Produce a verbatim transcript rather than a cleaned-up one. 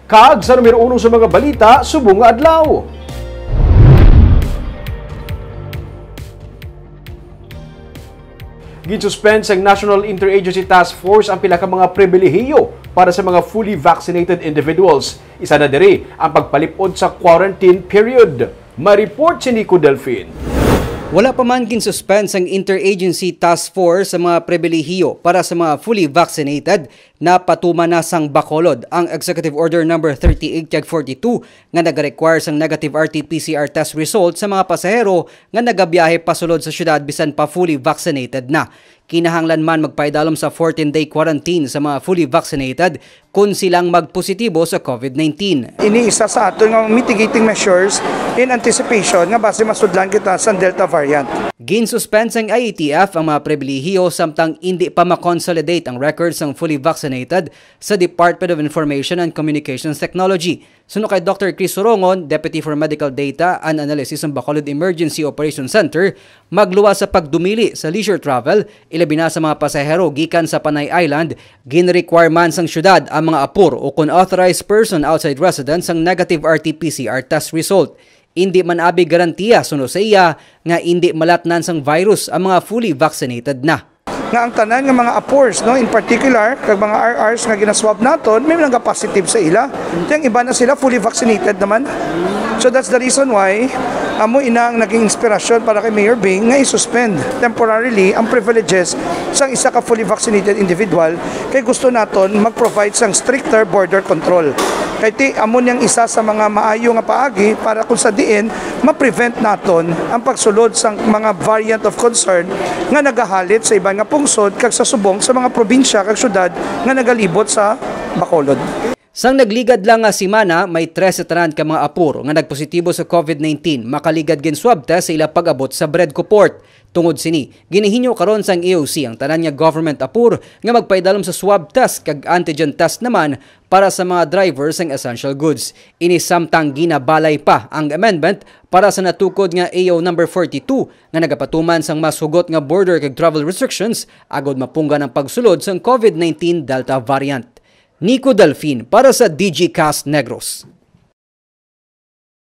Kag sa numero uno sa mga balita subong nga adlaw. Ginsuspend sang National Interagency Task Force ang pila ka mga pribilehiyo para sa mga fully vaccinated individuals. Isa na diri ang pagpalipod sa quarantine period. May report si Nico Delfin. Wala pa man ginsuspend sang Interagency Task Force sa mga pribilehiyo para sa mga fully vaccinated, napatuman na sang Bacolod ang Executive Order Number thirty-eight kag forty-two nga nagarequire sang negative R T P C R test result sa mga pasahero nga nagabiyahe pasulod sa syudad bisan pa fully vaccinated na. Kinahanglan man magpaidalom sa fourteen-day quarantine sa mga fully vaccinated kon silang magpositibo sa COVID nineteen. Ini isa sa aton nga mitigating measures in anticipation nga basi masudlan kita sa Delta variant. Ginsuspend sang I A T F ang mga pribilehiyo samtang indi pa ma-consolidate ang records sang fully vaccinated sa Department of Information and Communications Technology. Suno kay Doctor Chris Sorongon, Deputy for Medical Data and Analysis sa Bacolod Emergency Operation Center, magluwas sa pagdumili sa leisure travel, ilabi na sa mga pasahero gikan sa Panay Island, ginrequire man sang syudad ang mga apor o kon authorized person outside residence sang negative R T P C R test result. Indi man abi garantiya, suno sa iya, nga indi malatnan sang virus ang mga fully vaccinated na. Nga ang tanan nga mga apors, no, in particular kag mga R Rs nga ginaswab naton, may mga positive sa ila. Ang iba na sila fully vaccinated naman. So that's the reason why amo ina ang naging inspirasyon para kay Mayor Bing nga i-suspend temporarily ang privileges sang isa ka fully vaccinated individual, kay gusto naton mag-provide sang stricter border control. Kay ti amo niyang isa sa mga maayo nga paagi para kung sa diin ma-prevent naton ang pagsulod sang mga variant of concern nga nagahalit sa iban nga pungsod kag sa subong sa mga probinsya kag syudad nga nagalibot sa Bacolod. Sang nagligad lang nga semana, may trese tanan ka mga apor nga nagpositibo sa COVID nineteen makaligad gin swab test sa ila pag-abot sa Bredco Port. Tungod sini, ginahingyo karon sang E O C ang tanan nga government apor nga magpaidalom sa swab test kag antigen test naman para sa mga driver sang essential goods. Ini samtang ginabalay pa ang amendment para sa natukod nga A O number forty-two nga nagapatuman sang mas hugot nga border kag travel restrictions agod mapunggan ang pagsulod sang COVID nineteen Delta variant. Nico Delfin para sa D G Cast Negros.